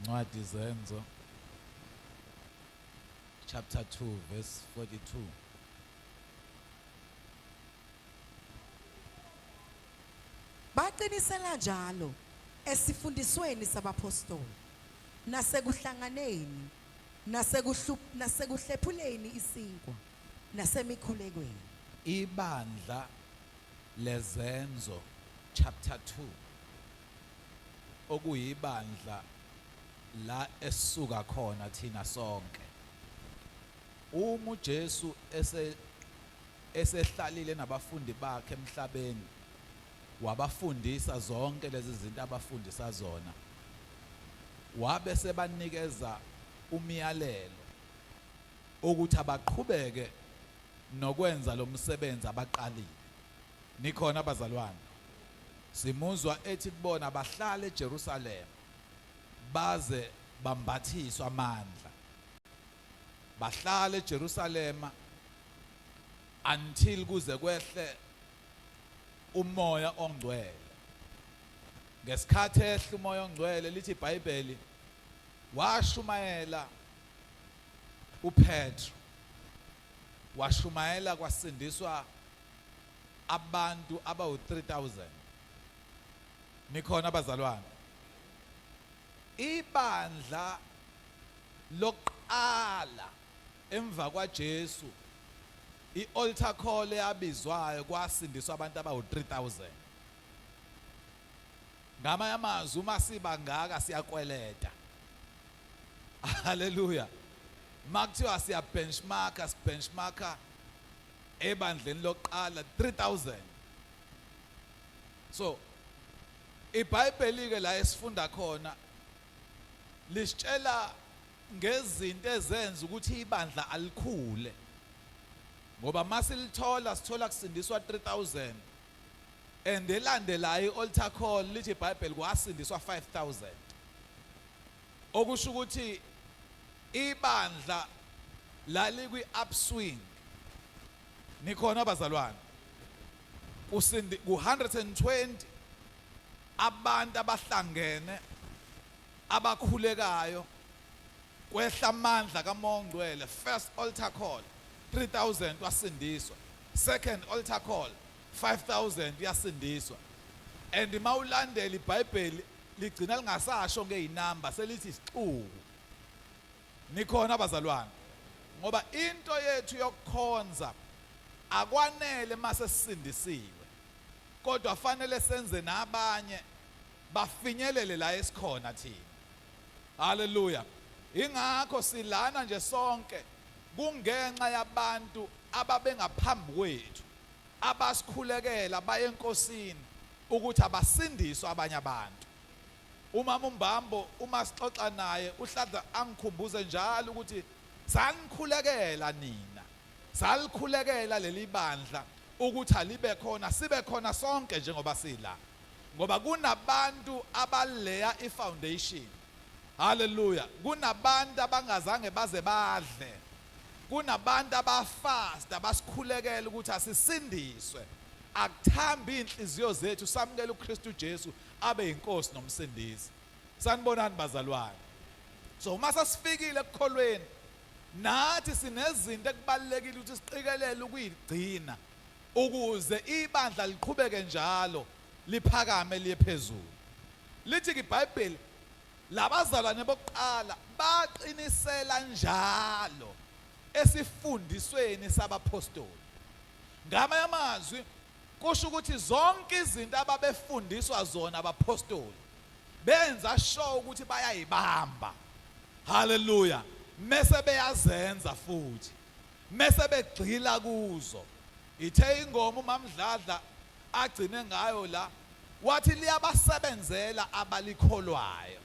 Incwadi Zenzo chapter 2 verse 42. Baqinisela njalo esifundisweni sabaphostoli nasekuhlanganeni nasekuhlephuleni isinkwa nasemikhulekweni. Ibandla leZenzo chapter 2 okuyibandla la esisuka khona thina sonke. Uma uJesu ese esehlalile nabafundi bakhe emhlabeni wabafundisa zonke lezi zinto abafundisa zona, wabe sebanikeza umyalelo ukuthi abaqhubeke nokwenza lo msebenzi abaqalile. Nikhona bazalwane? Simuzwa ethi kubona bahlale eJerusalema baze bambathiswe amandla. Bahlale eJerusalema until kuze kwehle umoya ongcwele. Ngesikhathi ehla umoya ongcwele lithi iBhayibheli washumayela uPetru washumayela kwasindiswa abantu abawu-3000. Nikhona bazalwane? Ibandla lokuqala emva kwaJesu i-altar call eyabizwayo kwasindiswa abantu abawu-3000. Ngamanye amazwi uma siba ngaka siyakweleta. Haleluya. Makuthiwa siya benchmarka, sibenchmarka ebandleni lokuqala 3000. So iBhayibheli ke la esifunda khona lisitshela ngezinto ezenza ukuthi ibandla alikhule. Ngoba masilithola sithola kusindiswa 3000 and elandelayo i-altar call lithi iBhayibheli kwasindiswa 5000. Okusho ukuthi ibandla lalikwi upswing. Nikhona bazalwane? Kusindi ku 120 abantu abahlangene abakhulekayo kwehla amandla kaMoya oNgcwele. First altar call 3000 wasindiswa, second altar call 5000 yasindiswa. And mawulandela iBhayibheli ligcina lingasasho ngeyinamba, selithi isixuku. Nikhona bazalwane? Ngoba into yethu yokukhonza akwanele mase sisindisiwe, kodwa fanele senze nabanye bafinyelele la esikhona thina. Haleluya. Ingakho silana nje sonke kungenxa yabantu ababengaphambi kwethu abasikhulekela baye eNkosini ukuthi abasindiswe abanye abantu. Umama uMbambo uma sixoxa naye uhlala angikhumbuze njalo ukuthi sanikhulekela nina, salikhulekela leli bandla ukuthi alibe khona, sibe khona sonke njengoba sila. Ngoba kunabantu abaleya ifoundation. Haleluya. Kunabantu abangazange baze badle. Kunabantu abafast abasikhulekela ukuthi asisindiswe. Akuthambi inhliziyo zethu samukele uKristu Jesu abe yinkosi nomsindisi. Sanibonani bazalwane. So uma sesifikile ekukholweni nathi sinezinto ekubalulekile ukuthi siqikelele ukuyigcina ukuze ibandla liqhubeke njalo liphakame liye phezulu. Lithi ke iBhayibheli labazalwane bokuqala baqinisela njalo esifundisweni sabaphostoli. Ngamanye amazwi kusho ukuthi zonke izinto ababefundiswa zona abaphostoli benza sure ukuthi bayayibamba. Haleluya. Mese beyazenza futhi. Mese begxila kuzo. Ithe ingoma uMamdladla agcine ngayo la wathi liyabasebenzela abalikholwayo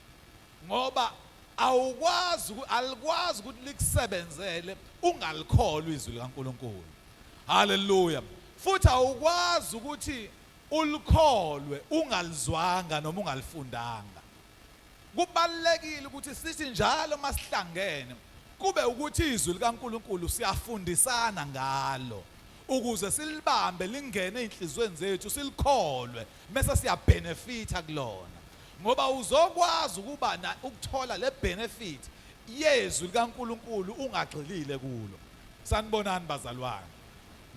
ngoba awukwazi alikwazi ukuthi likusebenzele ungalikholwa izwi likaNkuluNkulu. Haleluya. Futhi awukwazi ukuthi ulikholwe ungalizwanga noma ungalifundanga. Kubalulekile ukuthi sithi njalo masihlangene kube ukuthi izwi likaNkuluNkulu siyafundisana ngalo ukuze silibambe lingene ezinhlizweni zethu silikholwe bese siyabenefitha kulona. Ngoba uzokwazi ukuba na ukuthola le benefit yezwi likaNkuluNkulu ungagxilile kulo. Sanibonani bazalwane.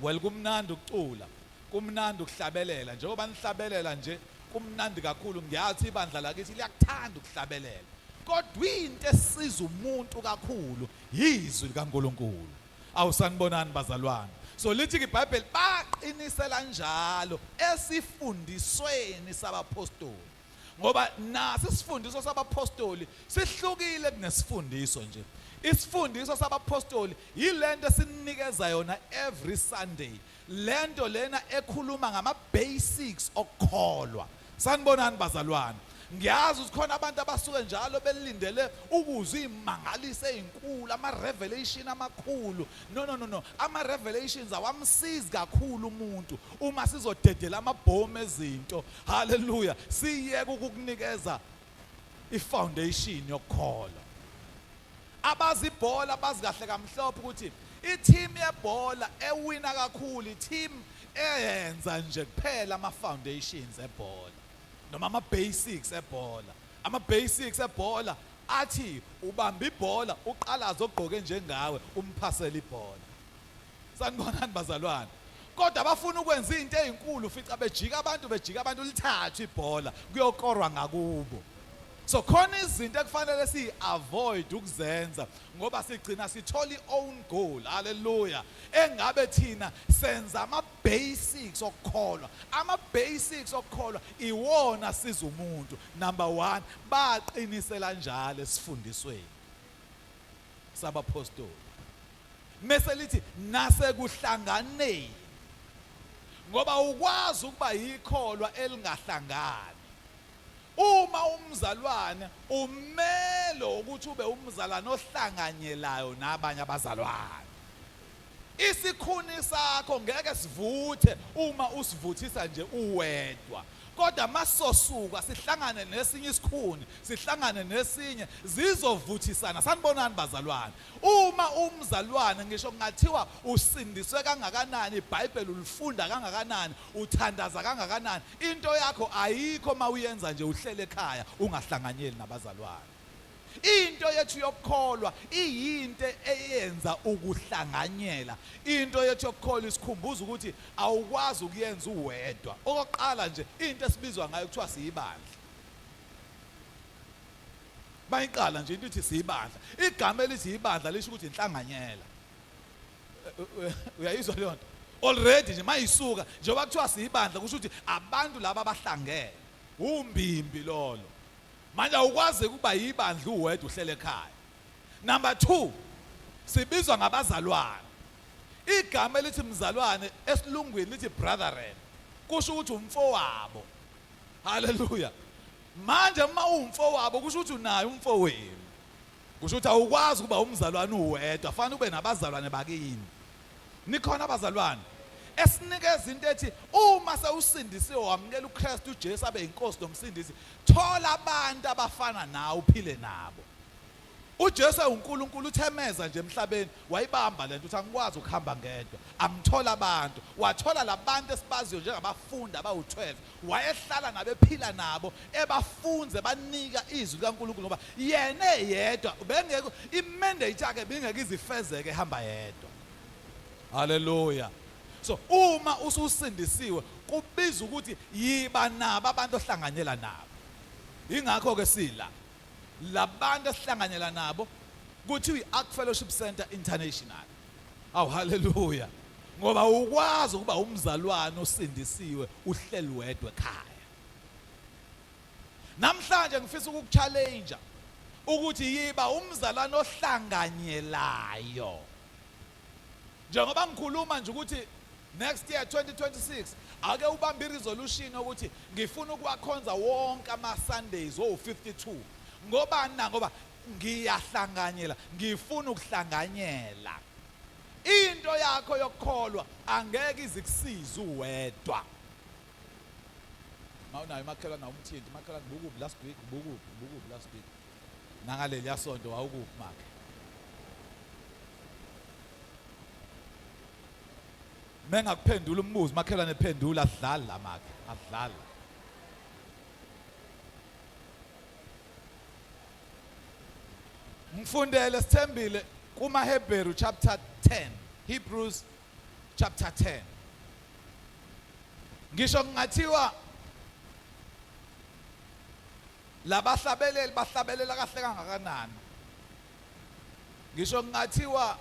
Well, kumnandi ukucula, kumnandi ukuhlabelela. Njengoba nihlabelela nje kumnandi kakhulu, ngiyathi ibandla lakithi liyakuthanda ukuhlabelela. Kodwa into esiza umuntu kakhulu yizwi likaNkuluNkulu. Awusanibonani bazalwane. So lithi iBhayibheli baqinisela njalo esifundisweni sabaphostoli. Ngoba naso isifundiso sabaphostoli sihlukile kunesifundiso nje. Isifundiso sabaphostoli yilento esinikeza yona every Sunday. Lento lena ekhuluma ngama basics okukholwa. Sanibonani bazalwane. Ngiyazi ukuthi khona abantu abasuke njalo belindele ukuzwa imangaliso ezinkulu, ama revelation amakhulu. No, no, no, no. Ama revelations awamsizi kakhulu umuntu uma sizodedela amabhomu ezinto. Hallelujah. Siyeke ukukunikeza ifoundation yokukholwa. Abazi ibhola bazi kahle kamhlophe ukuthi i-team yebhola ewina kakhulu i-team eyenza nje kuphela ama foundations ebhola noma ama basics ebhola. Ama basics ebhola athi ubamba ibhola uqalaze ogqoke njengawe umphasela ibhola. Sanibonani bazalwane. Kodwa abafuna ukwenza izinto ezinkulu ufica bejika abantu, bejika abantu, lithathwe ibhola kuyokorwa ngakubo. So khona izinto ekufanele siyi-avoid ukuzenza ngoba sigcina sithola i-own goal. Hallelujah. Engabe thina senza ama-basics okukholwa. Ama-basics okukholwa iwona siza umuntu. Number 1, baqinisela njalo esifundisweni sabaphostoli. Mese lithi nasekuhlanganeni, ngoba ukwazi ukuba yikholwa elingahlangani. Uma umzalwane umele ukuthi ube umzalwane ohlanganyelayo nabanye abazalwane. Isikhuni sakho ngeke sivuthe uma usivuthisa nje uwedwa. Kodwa masosuka sihlangane nesinye isikhuni, sihlangane nesinye, zizovuthisana. Sanibonani bazalwane. Uma umzalwane ngisho kungathiwa usindiswe kangakanani, iBhayibheli ulifunda kangakanani, uthandaza kangakanani, into yakho ayikho mawuyenza nje uhlele ekhaya ungahlanganyeli nabazalwane. Into yethu yokukholwa iyinto eyenza ukuhlanganyela. Into yethu yokukholwa isikhumbuza ukuthi awukwazi ukuyenza uwedwa. Okokuqala nje into esibizwa ngayo kuthiwa siyibandla. Bayiqala nje into ithi siyibandla. Igama elithi ibandla lisho ukuthi inhlanganyela. Uyayizwa leyo nto? Already nje mayisuka njengoba kuthiwa siyibandla kusho ukuthi abantu laba abahlangene. Umbimbi lolo. Manje awukwazi ukuba yibandla uwedwa uhlele ekhaya. Number 2, sibizwa ngabazalwane. Igama elithi mzalwane esilungwini lithi brethren. Kusho ukuthi umfowabo. Hallelujah. Manje uma uwumfowabo kusho ukuthi unaye umfowenu. Kusho ukuthi awukwazi ukuba umzalwane uwedwa, fanele ube nabazalwane bakini. Nikhona abazalwane? Esinikeza into ethi uma sewusindisiwe wamukela uKristu uJesu abe inkosi nomsindisi, thola abantu abafana nawe uphile nabo. uJesu uNkulunkulu uthemeza nje emhlabeni wayibamba lento uthi angikwazi ukuhamba ngedwa, angithola abantu. Wathola labantu esibaziyo njengabafundi abawu-12, wayehlala nabo ephila nabo ebafunze banika izwi likaNkulunkulu ngoba yena eyedwa bengeke imandate yakhe bingeke izifezeke ehamba yedwa. Haleluya. So uma ususindisiwe kubiza ukuthi yiba nabo abantu ohlanganyela nabo. Ingakho ke sila labantu esihlanganyela nabo kuthiwa i-Ark Fellowship Center International. Awu haleluya. Ngoba ukwazi ukuba umzalwane osindisiwe uhleli wedwa ekhaya. Namhlanje ngifisa ukukuchallenge ukuthi yiba umzalwane ohlanganyelayo. Njengoba ngikhuluma nje ukuthi next year 2026 ake ubambe iresolution ukuthi ngifuna ukuwakhonza wonke ama Sundays owu52. Ngoba na ngoba ngiyahlanganyela, ngifuna ukuhlanganyela. Into yakho yokukholwa angeke izikusize uwedwa. Mawunayo umakhelwane awumthinti, umakhelwane bukuphi last week, bukuphi, bukuphi last week. Nangaleli yasonto wawukuphi makhe? Mengakuphendula umbuzo makhelwane phendula, asidlali la makhe, asidlali. Ngifundele sithembile kumaHebheru chapter 10, Hebrews chapter 10. Ngisho kungathiwa labahlabeleli bahlabelela kahle kangakanani, ngisho kungathiwa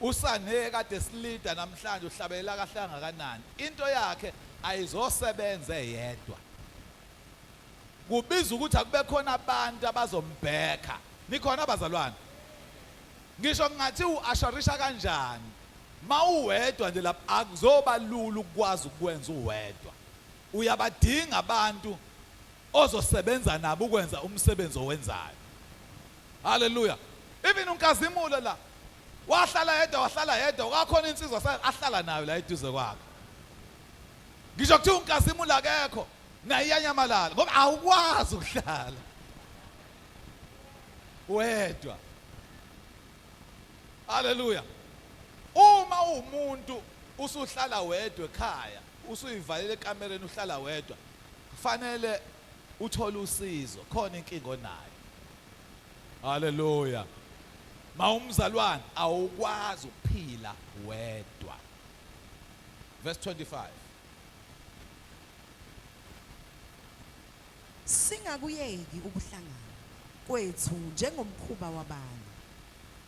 usane kade silida namhlanje uhlabelela kahle kangakanani, into yakhe ayizosebenza yedwa. Kubiza ukuthi akube khona abantu abazombheka. Nikhona abazalwane? Ngisho kungathi uasharisha kanjani, mawuwedwa nje lapha akuzoba lula ukwazi ukwenza uwedwa. Uyabadinga abantu ozosebenza nabo ukwenza umsebenzi owenzayo. Haleluya. Even uNkazimulo la wahlala yedwa, wahlala yedwa, kwakhona insizwa ahlala nayo la eduze kwakhe. Ngisho kuthiwa uNkazimulo akekho, naye iyanyamalala ngoba awukwazi ukuhlala wedwa. Haleluya. Uma umuntu usuhlala wedwa ekhaya, usuyivalela ekamereni uhlala wedwa, kufanele uthole usizo, khona inkinga onayo. Haleluya. Mawumzalwane awukwazi ukuphila wedwa. Verse 25. Singakuyeki ukuhlangana kwethu njengomkhuba wabanye,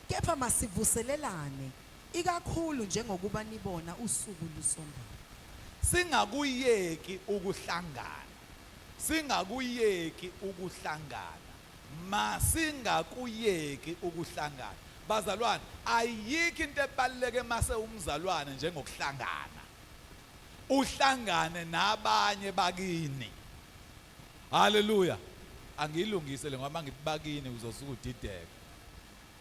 kepha masivuselelane, ikakhulu njengokuba nibona usuku lusondela. Singakuyeki ukuhlangana. Singakuyeki ukuhlangana. Masingakuyeki ukuhlangana. Bazalwane, ayikho into ebaluleke mase umzalwane njengokuhlangana. Uhlangane nabanye bakini. Haleluya. Angiyilungise le ngoba ngithi bakini uzosuka udideke.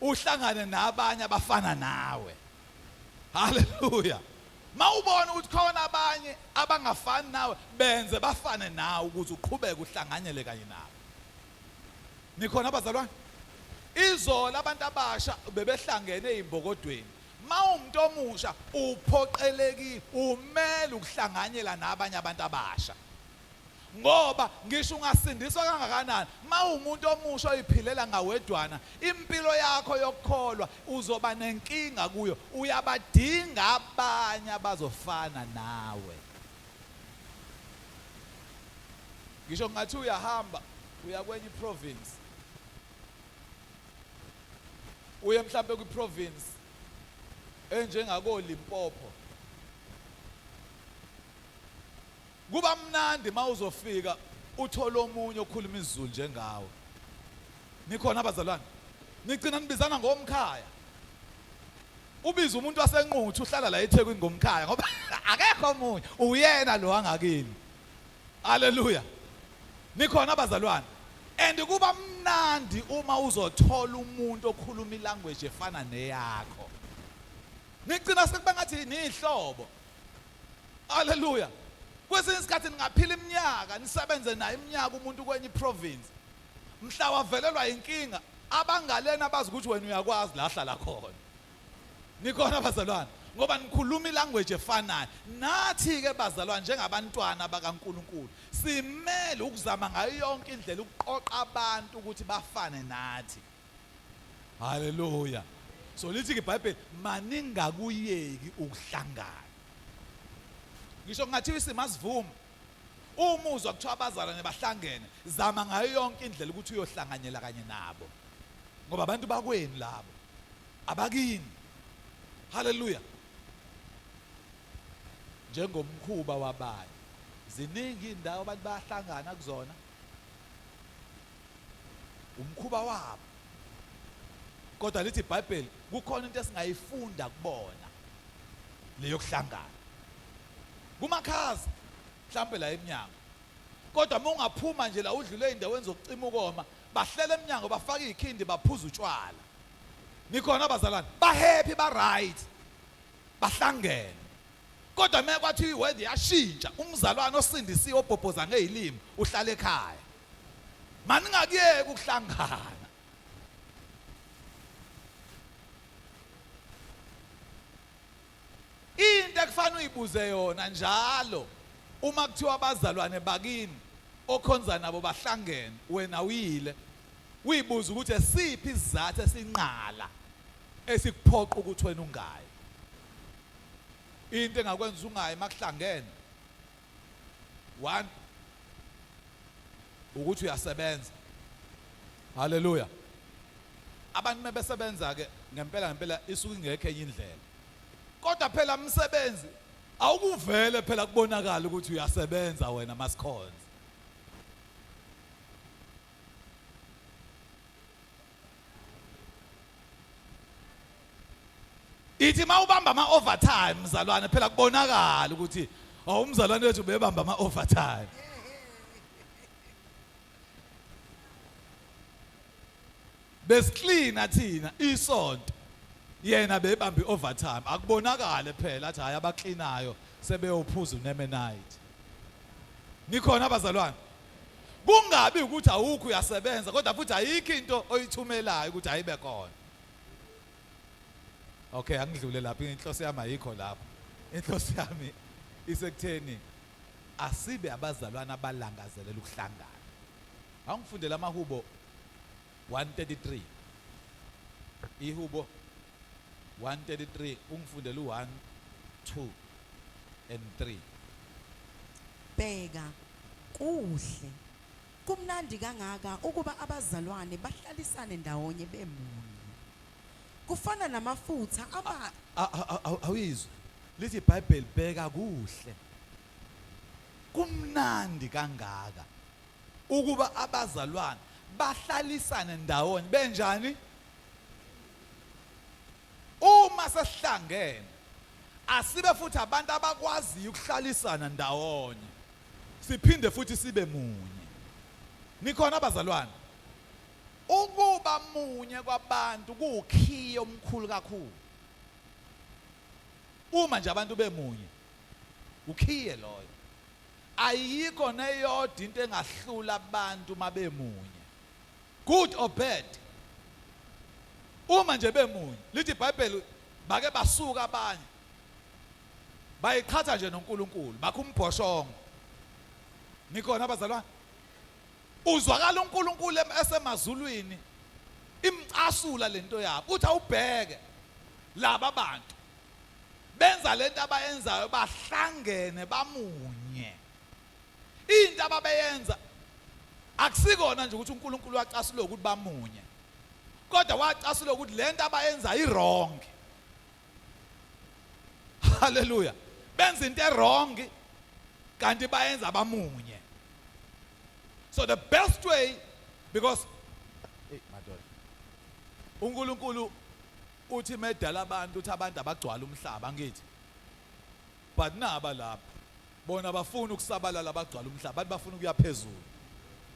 Uhlangane nabanye abafana nawe. Haleluya. Mawubona ukuthi khona abanye abangafani nawe, benze bafane nawe ukuze uqhubeke uhlanganyele kanye nabo. Nikhona abazalwane? Izolo abantu abasha bebehlangene ezimbokodweni. Mawumuntu omusha uphoqelekile umele ukuhlanganyela nabanye abantu abasha. Ngoba ngisho ungasindiswa kangakanani, mawumuntu omusha oyiphilela ngawedwana, impilo yakho yokukholwa uzoba nenkinga kuyo. Uyabadinga abanye abazofana nawe. Ngisho ngathi uyahamba uya kwenye province, uye mhlambe kwi province enjengako Limpopo, kuba mnandi mawuzofika uthola omunye okhuluma isiZulu njengawe. Nikhona abazalwane? Nigcina nibizana ngomkhaya. Ubiza umuntu waseNquthu uhlala la eThekwini ngomkhaya ngoba akekho omunye, uyena lo angakini. Haleluya. Nikhona abazalwane? And kuba mnandi uma uzothola umuntu okhuluma ilanguage efana neyakho. Nigcina sekuba ngathi nihlobo. Haleluya. Kwesinye isikhathi ningaphila iminyaka nisebenze naye iminyaka umuntu kwenye province. Mhla wavelelwa inkinga abangalena bazi ukuthi wena uyakwazi la hlala khona. Nikhona abazalwane? Ngoba nikhuluma ilanguage efanayo. Nathi ke bazalwane njengabantwana bakaNkuluNkulu simele ukuzama ngayo yonke indlela ukuqoqa abantu ukuthi bafane nathi. Haleluya. So lithi ke iBhayibheli maningakuyeki ukuhlangana. Ngisho kungathiwa isimo asivumi, uma uzwa kuthiwa abazalwane bahlangene, zama ngayo yonke indlela ukuthi uyohlanganyela kanye nabo, ngoba abantu bakwenu labo, abakini. Haleluya. Njengomkhuba wabanye, ziningi indawo abantu bayahlangana kuzona, umkhuba wabo. Kodwa lithi iBhayibheli kukhona into esingayifunda kubona, leyo kuhlangana kumakhaza mhlambe la eminyango. Kodwa uma ungaphuma nje la udlule ey'ndaweni zokucima ukoma, bahlela eminyango, bafaka iy'khindi, baphuza utshwala. Nikhona abazalwane? Ba-happy, ba-right, bahlangene. Kodwa uma kwathiwa iweather iyashintsha, umzalwane osindisiwe obhobhoza ngey'limi uhlala ekhaya. Maningakuyeki ukuhlangana. Into ekufanele uyibuze yona njalo uma kuthiwa abazalwane bakini okhonza nabo bahlangene, wena uyile, Uyibuza ukuthi esiphi isizathu esinqala esikuphoqa ukuthi wena ungayi. Into engakwenza ungayi makuhlangene, one, ukuthi uyasebenza. Haleluya. Abantu mebesebenza ke ngempela ngempela isuke ingekho enye indlela. Kodwa phela umsebenzi awukuvele phela kubonakala ukuthi uyasebenza wena masikhonza. Ithi mawubamba ama overtime mzalwane phela kubonakala ukuthi awumzalwane wethu bebamba ama overtime. Besiklina thina isonto yena bebamba i-overtime, akubonakale phela athi hayi abaklinayo sebeyophuza unemenite. Nikhona abazalwane? Kungabi ukuthi awukho uyasebenza kodwa futhi ayikho into oyithumelayo ukuthi ayibe khona. Okay, angidlule lapho, inhloso yami ayikho lapho. Inhloso yami isekutheni asibe abazalwane abalangazelela ukuhlangana. Awungifundele amahubo 133. Ihubo 133 ungifundele u1 2 and 3. Bheka kuhle kumnandi kangaka ukuba abazalwane bahlalisane ndawonye bemunye. Kufana namafutha aba Awuyizwe lithi iBhayibheli, bheka kuhle kumnandi kangaka ukuba abazalwane bahlalisane ndawonye benjani. Uma sesihlangene asibe futhi abantu abakwaziyo ukuhlalisana ndawonye, siphinde futhi sibe munye. Nikhona abazalwane? Ukuba munye kwabantu kuwukhiye omkhulu kakhulu. Uma nje abantu bemunye, ukhiye loyo. Ayikho neyodwa into engahlula abantu mabemunye, good or bad. Uma nje bemunye, lithi iBhayibheli bake basuka abanye bayiqhatha nje noNkulunkulu, bakho umbhoshongo. Nikhona abazalwane? Uzwakala uNkulunkulu esemazulwini imcasula lento yabo, uthi awubheke laba bantu benza lento abayenzayo, bahlangene bamunye. Into ababeyenza akusikona nje ukuthi uNkulunkulu wacasula ukuthi bamunye, kodwa wacasula ukuthi lento abayenza i-wrong. Haleluya. Benza into e-wrong kanti bayenza bamunye. So the best way, because hey madoda, uNkulunkulu uthi medala abantu, uthi abantu abagcwala umhlaba, angithi? But naba lapha bona bafuna ukusabalala abagcwala umhlaba, abantu bafuna ukuya phezulu,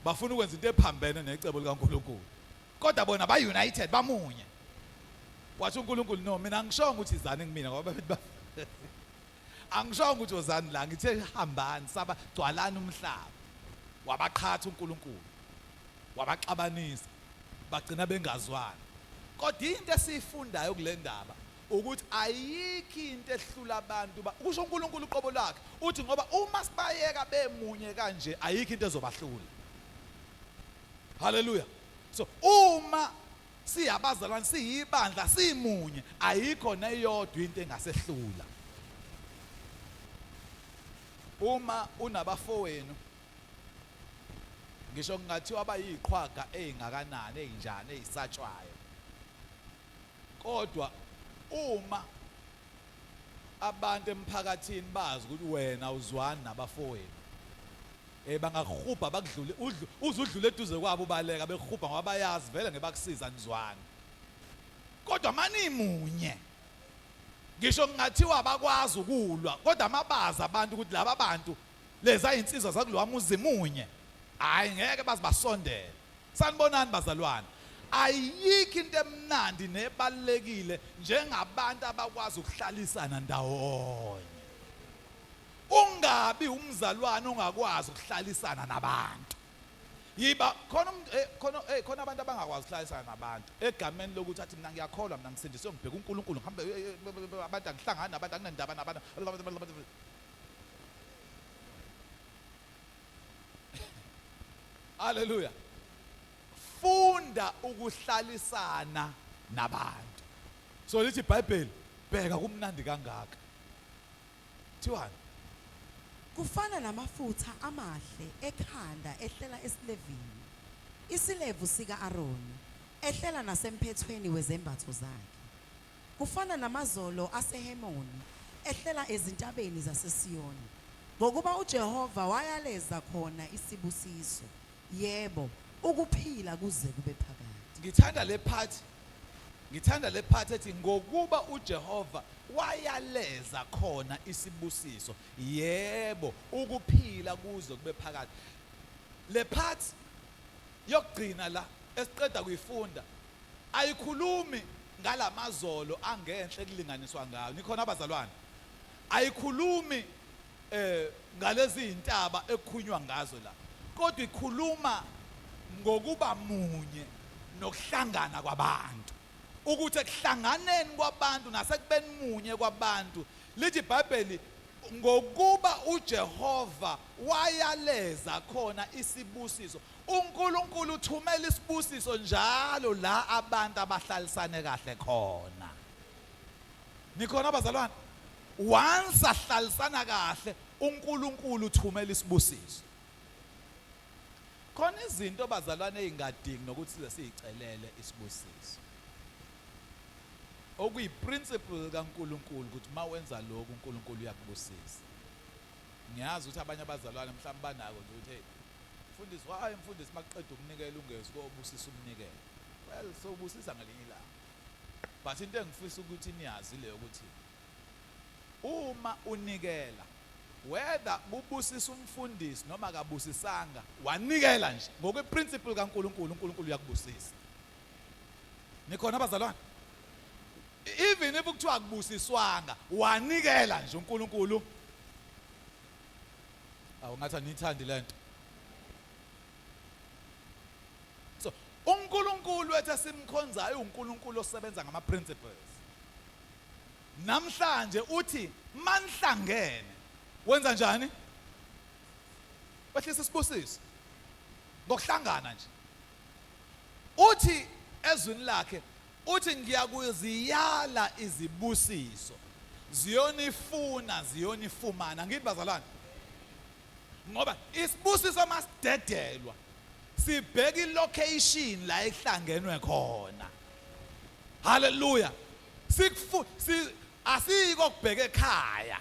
bafuna ukwenza into ephambene necebo likaNkulunkulu, kodwa bona ba united bamunye. Wathi uNkulunkulu, no, mina angishongo ukuthi izani kumina, ngoba babethi angishongo ukuthi wozani la, ngithe hambani saba gcwalani umhlaba. Wabaqhatha uNkulunkulu, wabaxabanisa, bagcina bengazwani. Kodwa into esiyifundayo kule ndaba ukuthi ayikho into ehlula abantu, kusho uNkulunkulu uqobo lwakhe, uthi ngoba uma sibayeka bemunye kanje ayikho into ezobahlula. Haleluya. So uma siyabazalwane, siyibandla, simunye, ayikho neyodwa into engasehlula. Uma unabafowenu, ngisho kungathiwa abayiqhwaga ezingakanani, ezinjani, ezisatshwayo, kodwa uma abantu emphakathini bazi ukuthi wena uzwani nabafowenu, bangakuhubha bakudlule, uze udlule eduze kwabo ubaleka bekuhubha, ngoba bayazi vele ngebakusiza nizwani. Kodwa manimunye, ngisho kungathiwa abakwazi ukulwa, kodwa amabazi abantu ukuthi laba bantu leza insizwa zakulowa muzi munye, hayi ngeke baze basondele. Sanibonani bazalwane. Ayikho into emnandi nebalekile njengabantu abakwazi ukuhlalisana ndawonye. Ungabi umzalwane ongakwazi ukuhlalisana nabantu. Yiba khona khona khona abantu abangakwazi ukuhlalisana nabantu egameni lokuthi athi mina ngiyakholwa, mina ngisindiswe, ngibheka uNkulunkulu, ngihambe abantu angihlangani nabantu, anginandaba nabantu. Hallelujah. Funda ukuhlalisana nabantu. So lithi iBhayibheli, bheka kumnandi kangaka. Thiwani? Kufana namafutha amahle ekhanda ehlela esilevini, isilevu sika-Aroni, ehlela nasemphethweni wezembatho zakhe. Kufana namazolo aseHemoni ehlela ezintabeni zaseSiyoni. Ngokuba uJehova wayaleza khona isibusiso, yebo, ukuphila kuze kube phakade. Ngithanda le part. Ngithanda le part ethi ngokuba uJehova wayaleza khona isibusiso, yebo, ukuphila kuze kube phakade. Le part yokugcina la esiqeda kuyifunda ayikhulumi ngalamazolo angenhle kulinganiswa ngayo. Nikhona abazalwane? Ayikhulumi ngalezi izintaba ekukhunywa ngazo la, kodwa ikhuluma ngokuba munye nokuhlangana kwabantu, ukuthi ekuhlanganeni kwabantu nasekubeni munye kwabantu, lithi iBhayibheli ngokuba uJehova wayaleza khona isibusiso. uNkulunkulu uthumela isibusiso njalo la abantu abahlalisane kahle khona. Nikhona abazalwane? Once ahlalisana kahle, uNkulunkulu uthumela isibusiso. Khona izinto bazalwane ezingadingi nokuthi size sizicelele isibusiso. Okuyi-principle kaNkulunkulu ukuthi mawenza lokhu uNkulunkulu uyakubusisa. Ngiyazi ukuthi abanye abazalwane mhlawumbe banako nje ukuthi hey mfundisi, why mfundisi makuqeda ukunikela ungezi kobusisa umnikelo. Well, sobusisa ngelinye ilanga. But into engifisa ukuthi niyazi leyo ukuthi uma unikela, whether kubusisa umfundisi noma akabusisanga, wanikela nje ngokwe-principle kaNkulunkulu, uNkulunkulu uyakubusisa. Nikhona abazalwane? Even if kuthiwa akubusiswanga, wanikela nje uNkulunkulu. Awu ngathi aniyithandi lento. So uNkulunkulu wethu esimkhonzayo uNkulunkulu osebenza ngama principles. Namhlanje uthi manihlangene wenza njani? Wehlisa isibusiso ngokuhlangana nje. Uthi ezwini lakhe uthi ngiyakuziyala izibusiso ziyonifuna ziyonifumana. Ngithi bazalwane, ngoba isibusiso masidedelwa sibheka ilocation la ehlangenwe khona. Haleluya. Sikufu asiko kubheka ekhaya,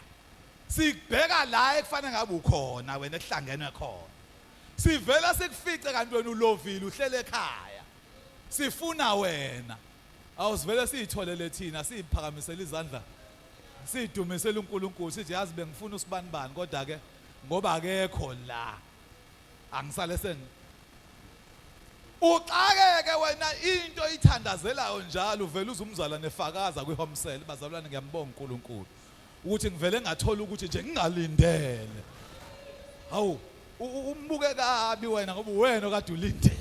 sikubheka la ekufanele ngabe ukhona wena ekuhlangenwe khona. Sivela sikufice kanti wena ulovile uhlele ekhaya, sifuna wena. Awusivele siyitholele thina, siyiphakamisele izandla, siyidumisele uNkulunkulu, sithi yazi bengifuna usibanibani, kodwa ke ngoba akekho la angisale sengi uxakeke wena into oyithandazelayo njalo. Uvela uze umzalwane efakaza kwi-home cell, bazalwane ngiyambonga uNkulunkulu ukuthi ngivele ngathola ukuthi nje ngingalindele. Hawu, umbuke kabi wena ngoba uwena okade ulindele,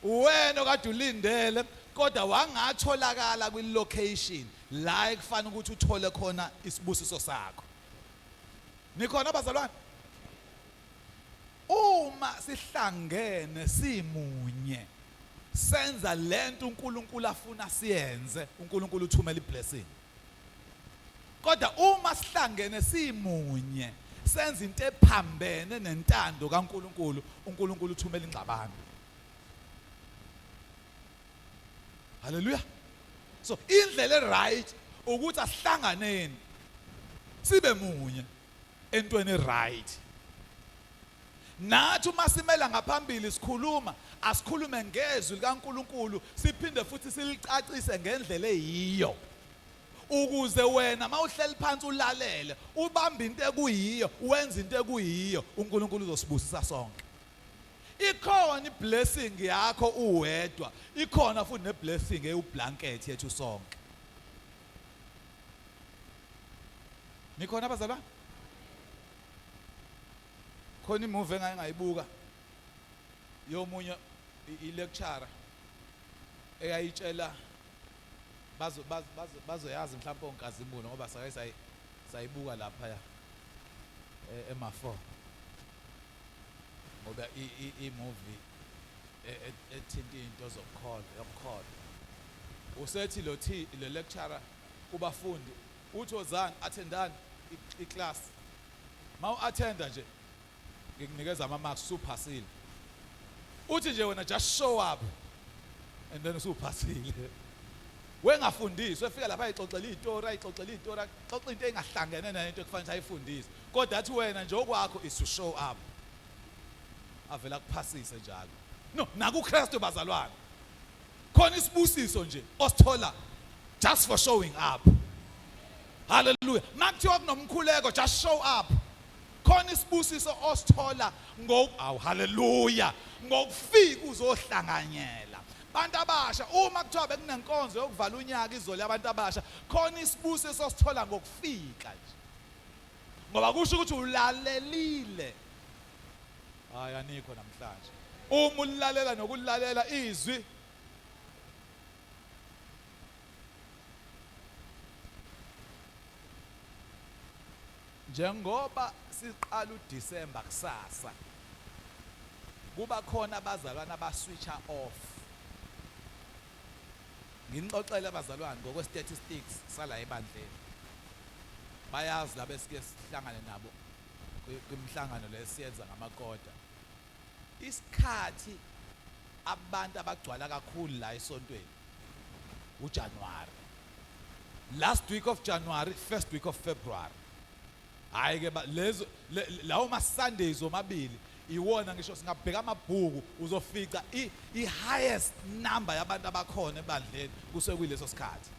uwena okade ulindele, kodwa wangatholakala kwi-location la ekufanele ukuthi uthole khona isibusiso sakho. Nikhona bazalwane? Uma sihlangene simunye senza lento uNkulunkulu afuna siyenze, uNkulunkulu uthumela iblessing. Kodwa uma sihlangene simunye senza into ephambene nentando kaNkulunkulu, uNkulunkulu uthumela ingxabano. Haleluya. So indlela eright ukuthi asihlanganeni sibe munye entweni right. Nathi uma simela ngaphambili sikhuluma, asikhulume ngezwi likaNkulunkulu, siphinde futhi silicacise ngendlela eyiyo, ukuze wena mawuhleli phansi ulalele ubambe into ekuyiyo, wenze into ekuyiyo, uNkulunkulu uzosibusisa sonke. Ikhona iblessing yakho uwedwa, ikhona futhi neblessing ewublanket yethu sonke. Nikhona abazalwane? Khona imovie engake ngayibuka yomunye i-lecturer eyayitshela bazo bazoyazi mhlawumbe onkazimulo ngoba sake sayibuka lapha ema4. Ngoba i-movie ethinta into zokukholwa, yokukholwa. Usethi lo thi le lecturer kubafundi uthi wozani attendani i-class. Mawu-attenda nje ngikunikeza ama-marks, usuphasile. Uthi nje wena just show up and then usuphasile. Wengafundiswa, efika lapha ayixoxela izitori, ayixoxela izitori, axoxa into engahlangene nento ekufanele ayifundise. Kodwa athi wena nje okwakho is to show up. Avela kuphasise njalo. No, nakuKristu bazalwane. Khona isibusiso nje osithola just for showing up. Hallelujah. Makuthiwa kunomkhuleko, just show up. Khona isibusiso osithola ngo aw, hallelujah, ngokufika uzohlanganyela. Bantu abasha, uma kuthiwa bekunenkonzo yokuvala unyaka izolo yabantu abasha, khona isibusiso osithola ngokufika nje. Ngoba kusho ukuthi ulalelile. Hayi, anikho namhlanje. Uma ulalela nokulalela izwi, njengoba siqala uDecember kusasa, kuba khona abazalwane abaswitcha off. Nginixoxele abazalwane ngokwe statistics sala ebandleni, bayazi laba esike sihlangane nabo kwimihlangano lesiyenza ngamakota. Isikhathi abantu abagcwala kakhulu la esontweni uJanuary, last week of January, first week of February. Hayi ke, lezo lawo ma Sundays omabili iwona, ngisho singabheka amabhuku uzofica i highest number yabantu abakhona ebandleni kusuke kuyileso sikhathi.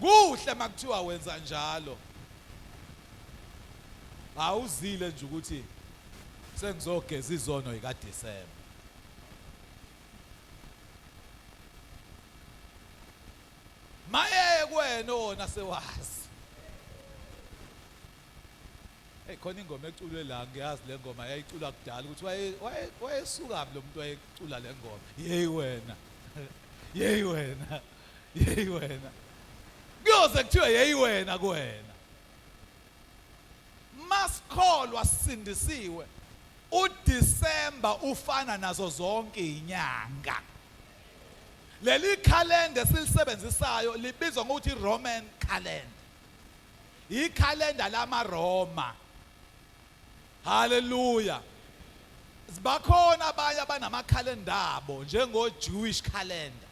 Kuhle makuthiwa wenza njalo, awuzile nje ukuthi sengizogeza izono ikaDecember. Maye kuwena wona sewazi. Hey, khona ingoma eculwe la, ngiyazi le ngoma yayiculwa kudala ukuthi wayesuka lo muntu wayecula le ngoma. Yeyi wena, yeyi wena, yeyi wena. Kuyoze kuthiwe yeyi wena kuwena. Masikholwa sisindisiwe, uDecember ufana nazo zonke inyanga. Leli calendar esilisebenzisayo libizwa ngokuthi Roman calendar. Ikhalenda lamaRoma. Hallelujah. Sibakhona abanye abanamakhalenda abo njengo Jewish calendar.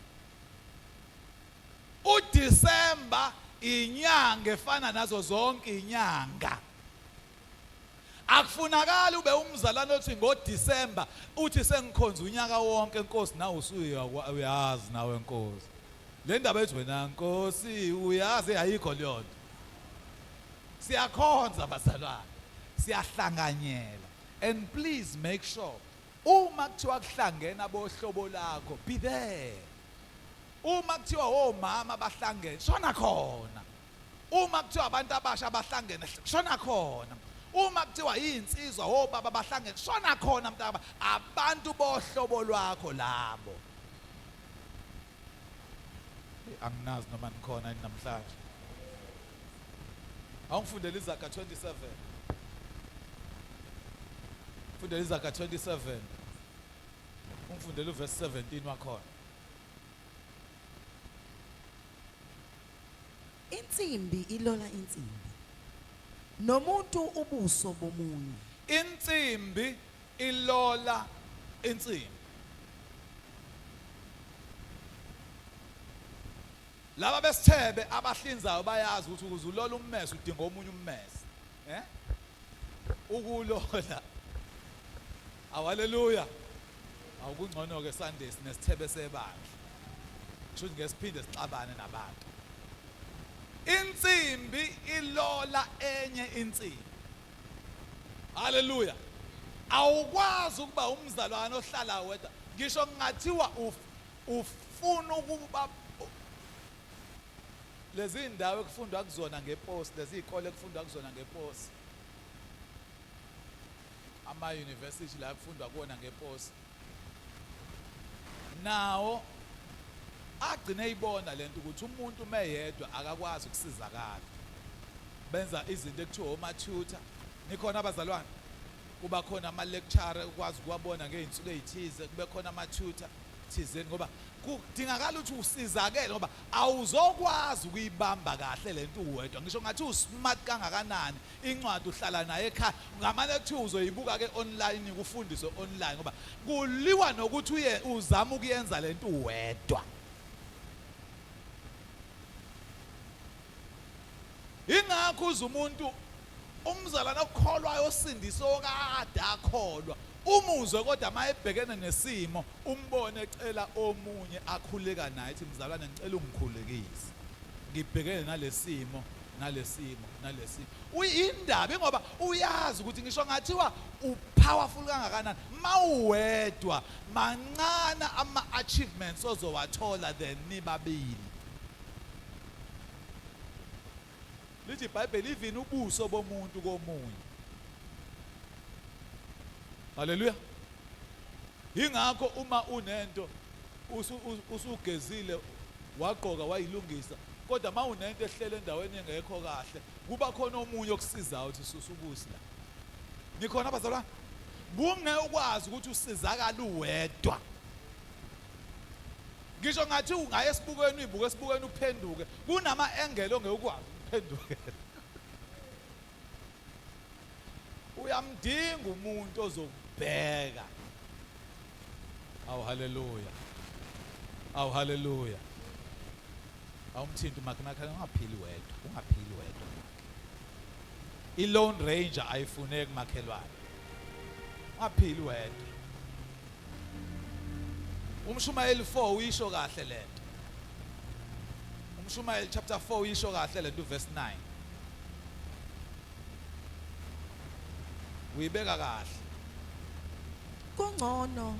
uDecember inyanga efana nazo zonke inyanga. Akufunakali ube umzalwane othi ngoDecember uthi sengikhonza unyaka wonke Nkosi, nawe usuyazi nawe Nkosi. Le ndaba ethi wena Nkosi uyazi ayikho leyo nto. Siyakhonza bazalwane, siyahlanganyela. And please make sure uma kuthiwa kuhlangena bohlobo lakho, be there. Uma kuthiwa omama bahlangene, shona khona. Uma kuthiwa abantu abasha bahlangene, shona khona. Uma kuthiwa izinsizwa obaba bahlangene, shona khona mntaka, abantu bohlobo lwakho labo. Anginazi noma nikhona yini namhlanje. Awungifundele iZaga 27. Fundela iZaga 27. Ungifundele uverse 17 wakhona. Insimbi ilola insimbi, nomuntu ubuso bomunye. Insimbi ilola insimbi. Laba besithebe abahlinzayo bayazi ukuthi ukuze ulola ummese udinga omunye ummese. Eh? Ukulola. Haleluya. Awukungcono ke Sunday sinesithebe sebandla. Kusho ukuthi ngesiphinde sixabane nabantu. Insimbi ilola enye insimbi. Haleluya. Awukwazi ukuba umzalwane ohlala wedwa. Ngisho kungathiwa ufuna ukuba lezi ndawo ekufundwa kuzona ngeposi, lezi izikole ekufundwa kuzona ngeposi, ama university la kufundwa kuwona ngeposi, nawo agcine eyibona lento ukuthi umuntu meyedwa akakwazi ukusizakala. Benza izinto ekuthiwa oma tutor. Nikhona abazalwane? Kuba khona ama lecture ukwazi ukuwabona ngey'nsuku ey'thize, kube khona ama tutor thizeni, ngoba kudingakala ukuthi usizakele, ngoba awuzokwazi ukuyibamba kahle lento uwedwa. Ngisho ngathi usmart kangakanani, incwadi uhlala naye ekhaya, ngamane kuthiwa uzoyibuka ke online, kufundiswe online, ngoba kuliwa nokuthi uye uzama ukuyenza lento uwedwa. Ingakho uze umuntu umzalwane okholwayo osindiswe okade akholwa umuzwe, kodwa uma ebhekene nesimo umbone ecela omunye akhuleka naye, ethi mzalwane ngicela ungikhulekise, ngibhekene nalesimo nalesimo nalesimo. Uyindaba ngoba uyazi ukuthi ngisho ngathiwa upowerful kangakanani, mawuwedwa mancane ama achievements ozowathola than nibabili. Lithi iBhayibheli even ubuso bomuntu komunye. Haleluya. Ingakho uma unento usugezile wagqoka wayilungisa, kodwa uma unento ehlele endaweni engekho kahle, kuba khona omunye okusizayo ukuthi susukusi la. Nikhona bazalwane? Bunge ukwazi ukuthi usizakala uwedwa. Ngisho ngathi ungaye esibukweni uyibuke esibukweni uphenduke, kunama angle ongeke ukwazi ukuphendukela. Uyamdinga umuntu ozokubheka. Awu haleluya. Awu haleluya. Awumthinti umakhe, ungaphili wedwa, ungaphili wedwa. I-Lone Ranger ayifuneki makhelwane. Ungaphili wedwa. Umshumayeli 4 uyisho kahle lento. Umshumayeli chapter 4 uyisho kahle lento verse 9. Uyibeka kahle. Kungcono